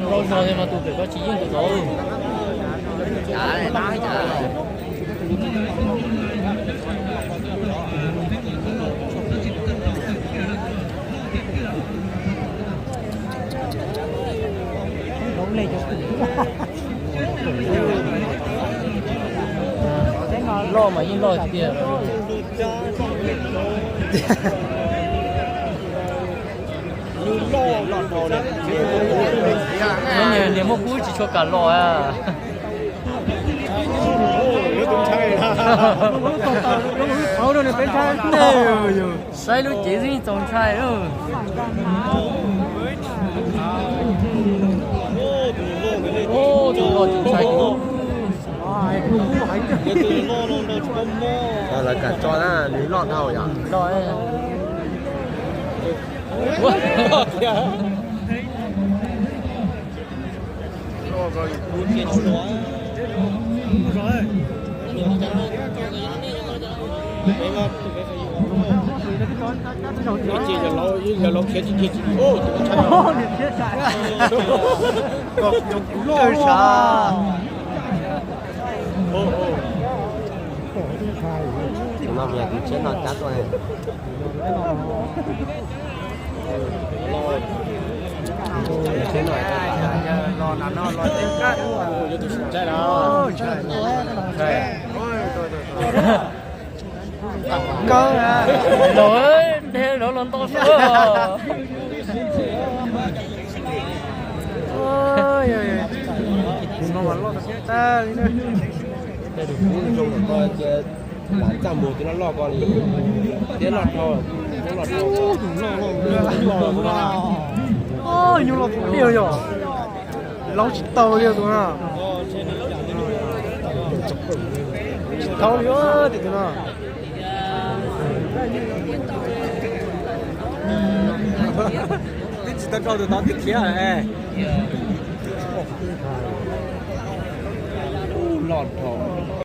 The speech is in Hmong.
Rau zog mas tus pem ko tsis yeej tus tod. Loj mas yeej loj tiag. Niag muaj kub tsis tshua kam los. Saib lub cev xwb txaus ntshai. Tus loj tsis ntshai. Lawv kam tso na, nws loj dhau yom. Tus no mas yog tus tsheb no cab tuaj. Lawv deb lawv los nto suab. Tus no mas loj tag li na. Tus kub zoo ko ces lam txaj muag tus loj loj ko li. Thiab loj dhau, thiab loj dhau. Nyuj loj tiag yog. Laub tsis tau li tus no. Tsis tau li tus no. Twb tsis tau rau tus tod twb khiav. Loj dhau.